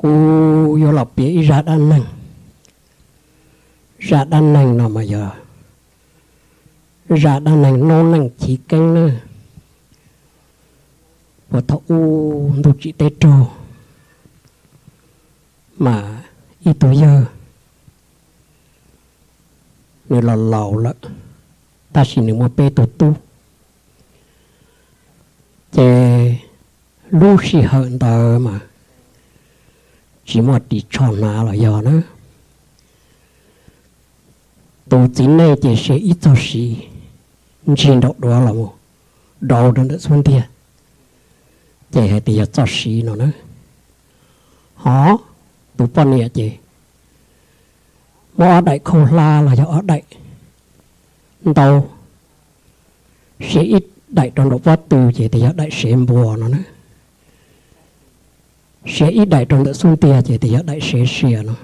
Kuv yuav los piav ib zaj dab neeg. Zaj dab neeg no mas yog zaj dab neeg noob neej chiv keeb na. Puag thaum ub ntuj tsim teb raug, mas ib tug yawg, nws los laus lawm, tab sis nws muaj peb tug tub. Ces lub sij hawm ntawd mas tsis muaj ris tsho hnav los yog na. Tus txiv neej ces sia ib txog siv ntsig nraum duav los mus dau rau ntawm xub ntiag, ces hais tias yog txoj siv no na. Hos tus poj niam ces muab ob daim khau hlab los yog ob daim ntau, sia ib daim rau nraum pob tw ces tias yog daim sev npua no na, sia ib daim rau ntawm xub ntiag ces tias yog daim sev sia no.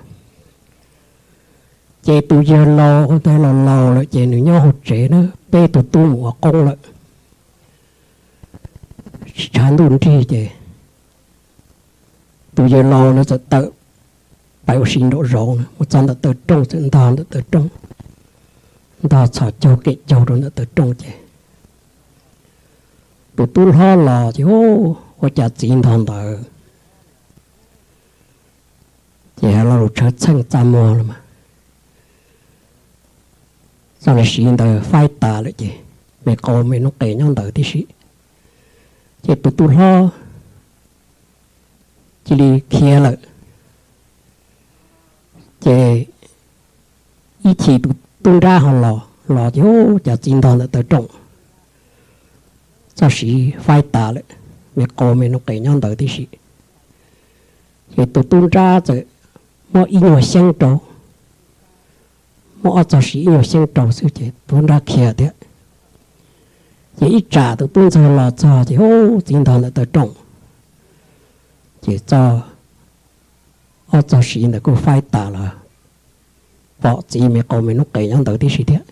Ces tus yawg laus ntawd los laus lawm ces nws nyob hauv tsev na, peb tug tub mus ua qoob lawm. Tshav ntuj nrig ces tus yawg laus ntawd txawm tawm pais ua si nraum zoov, mus txog ntawm taw rooj txawm ntog ntawm taw rooj, ntog txhos caug kem caug rau ntawm taw rooj ces tus tub hlob los ces, Ua cas txiv ntog ntawd? Ces hais lo lus tshawv txheej txaj muag los mas, txoj niag siv ntawd faib tas lawm ces me qau me noob qes nyob ntawd tib si. Ces tus tub hlob cia li khiav lawm. Ces ib chim tus tub nrab ho los, los ces, Ua cas txiv ntog ntawm taw rooj? Txoj siv faib tas lawm, me qau me noob qes nyob ntawd tib si. Ces tus tub nrab txawm muab ib nyuag xyeeb rau, muab ob txoj siv ib nyuag xyeeb rau xwb ces tus tub nrab khiav thiab. Ces ib tsam tus tub ntxawg los txog ces, Ub, txiv ntog ntawm taw rooj. Ces txoj, ob txoj siv ntawd kuj faib tas los, pom txiv me qau me noob qes nyob ntawd tib si thiab.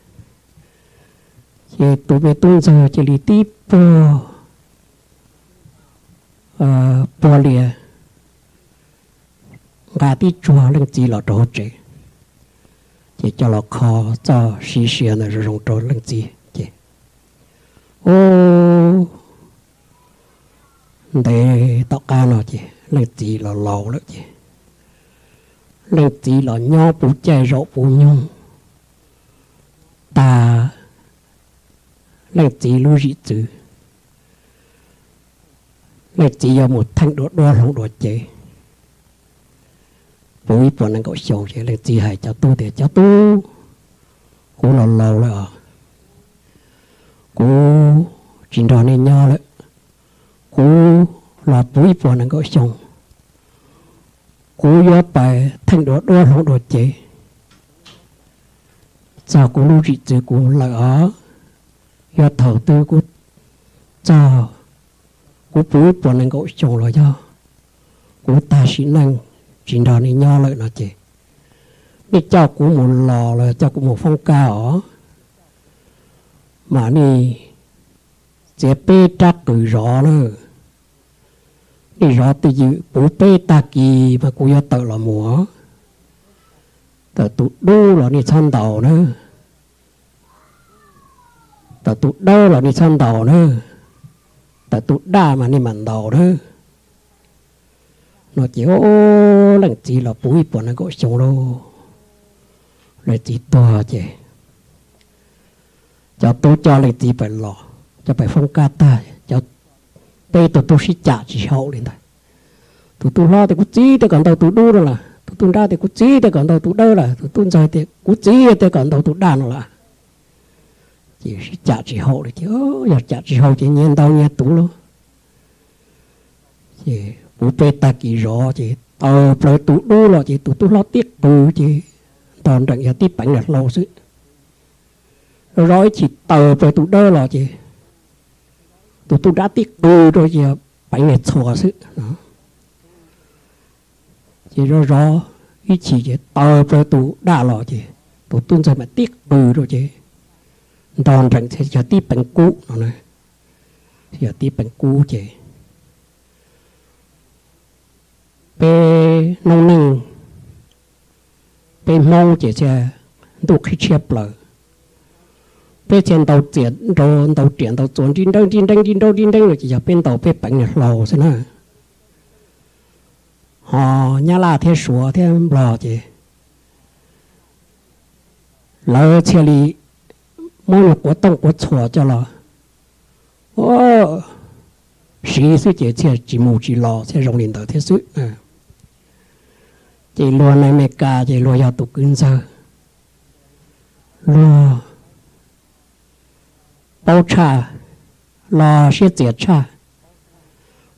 Ces tus me tub ntxawg cia li tib puag, puag lias nqa tib tsuag leej txiv los rau hauv tsev, ces coj los kho txoj siv sia ntawd zoo zoo rau leej txiv ces, Ub, ntev tom qab no ces leej txiv los laus lawm ces leej txiv los nyob puv caij zaum puv nyoog tag leej txiv lub zim txwv. Leej txiv yuav mus theej dua duab hloov dua cev puv ib puas nees nkaum xyoo ces leej txiv hais cov tub tias, Cov tub, kuv los laus lawm os, kuv tsis nrog nej nyob lawm. Kuv los puv ib puas nees nkaum xyoo, kuv yuav pais theej dua duab hloov dua cev txog kuv lub zim txwv kuv lawm os. Yog thaum twg kuv txog, kuv puv ib puas nees nkaum xyoo los yog kuv tag sim neej tsis nrog nej nyob lawm no ces nej coj kuv mus los los coj kuv mus foob kab os, mas nej txiav peb rab qws zov na. Nej zov twj ywm puv peb tag kis mas kuv yuav tawm los mus. Tawm tus dub los nej txhob ntaus na, tawm tus dawb los nej txhob ntaus na, tawm tus daj mas nej mam ntaus na. No ces leej txiv los puv ib puas nees nkaum xyoo lauj, leej txiv tuag ces cov tub coj leej txiv pais los, coj pais foob kab tag, cov peb tug tub sib cam tsis haum li ntawd. Tus tub hlob tias, Kuv txiv tias kom ntaus tus dub no lawm. Tus tub nrab tias, Kuv txiv tias kom ntaus tus dawb lawm. Tus tub ntxawg tias, Kuv txiv tias kom ntaus tus daj no lawm. Ces sib cam tsis haum li ces, Yog cam tsis haum ces nyias ntaus nyias tus lauj. Ces puv peb tag kis zov ces taws plaws tus dub los ces tus tub hlob tib qws ces nto nreem yog tib peev niag hlau xwb. Zov zov ib chim taws plaws tus dawb los ces tus tub nrab tib qws rau ces peev niag txhuas xwb. Ces zov zov ib chim ces taws plaws tus daj los ces tus tub ntxawg mas tib qws rau ces nto nreem yog tib peev kub no, yog tib peev kub ces peb noob neej, peb Hmoob ces thiaj ntuj qhib tshiab plaws, peb thiaj ntaus txias nrau, ntaus riam ntaus txuas nrib nreeb nrib nreeb nrib nreeb nrib nreeb los ces yog peb ntaus peb peev niag hlau xwb na. Ho Nyab Laj thiab Suav thiab Nplog ces lawv thiaj li muab nyuag quav tooj quav txhuas coj los siv xwb ces thiaj tsis mus tsis los thiaj zoo li ntawd thiab xwb. Ces luag na Amelikas ces luag yog tus kwv ntxawg, luag paub tshaj, los siab txias tshaj,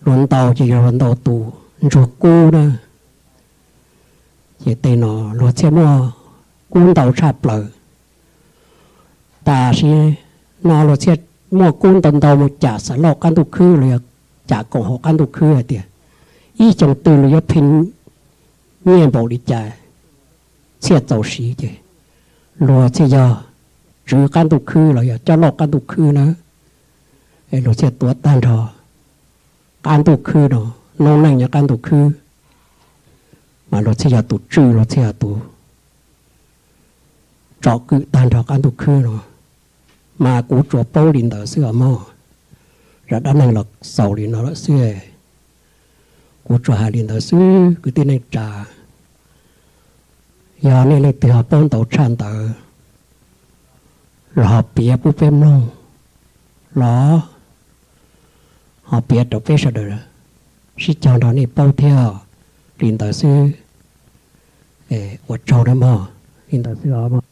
luag ntaus ces yog luag ntaus tus ntsuag kub na. Ces tej no luag thiaj muaj kub ntau tshaj plaws. Tam sim no luag thiaj muaj kub ntau ntau mus cam Xam Lauj qab ntuj khwb los yog cam koom haum qab ntuj khwb hais tias ib xyoo twg luag yuav pheej nyiaj npaum li cas thiaj txaus siv ces luag thiaj yog tswv qab ntuj khwb los yog coj lauj qab ntuj khwb na. Es luag thiaj tuav tag nrho qab ntuj khwb no, noob neej nyob qab ntuj khwb, mas luag thiaj yog tus tswj, luag thiaj yog tus tsom kwm tag nrho qab ntuj khwb no. Mas kuv tsuas paub li ntawd xwb os mog. Zaj dab neeg los xaus li no lawm xwb. Kuv tsuas hais li ntawd xwb kwv tij neej tsa. Yog nej leej twg ho paub ntau tshaj ntawd los ho piav pub peb mloog, los ho piav rau peb sawv daws sib cog nrog nej paub thiab. Li ntawd xwb. Ua tsaug nawb mog. Li ntawd xwb os mog.